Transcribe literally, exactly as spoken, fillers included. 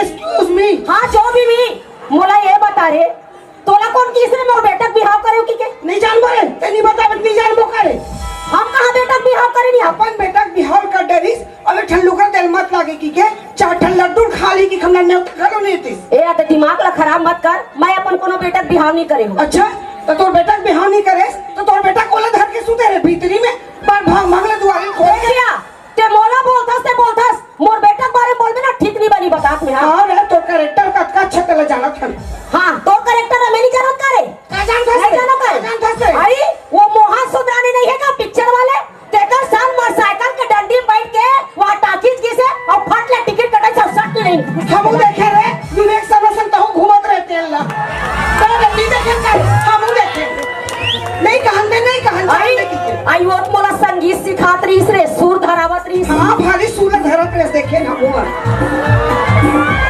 Excuse me. हाँ, जो भी भी, मोला ये बता रे, तोला कोन किहिस रे मोर बेटा के बिहाव करे हो कहिके? नहीं जानबो रे, ते नहीं बता, नहीं जानबो का रे? हम कहाँ बेटा के बिहाव करे नहीं? अपन बेटा के बिहाव कर डरिस, अउ एक ठन लुकर तेल मत लागे कहिके, चार ठन लड्डू खा ली कि हमला नेवता घलो नहीं दिस। ए, आ ते दिमाग ला खराब मत कर, मैं अपन कोनो बेटा के बिहाव नहीं करे हूँ। अच्छा, तो तोर बेटा के बिहाव नहीं करेस, तो तोर बेटा कोला धर के सुते रे भीतरी में, पर भाव मांगले दुआरे खोल देख के। लिया, ते मोला बोलथस, ते बोलथस, मोर बेटा के बारे में बोलबे ना, ठीक नहीं बनी बतात में, हाँ? हाँ रे, तोर character कतका अच्छा तेला जानत हन। हाँ, तोर character ला मैं नहीं जानत का रे? का जानत हस नहीं रे? जानत का का रे? जानत हस रे? अरे, वो मोहन सुंदरानी नहीं है का picture वाले? तेकर संग मोटरसाइकिल के डंडी में बैठ के वहाँ टाकीज गिस हे अउ फट ले टिकट कटाइस हे, सट नहीं। हमू देखे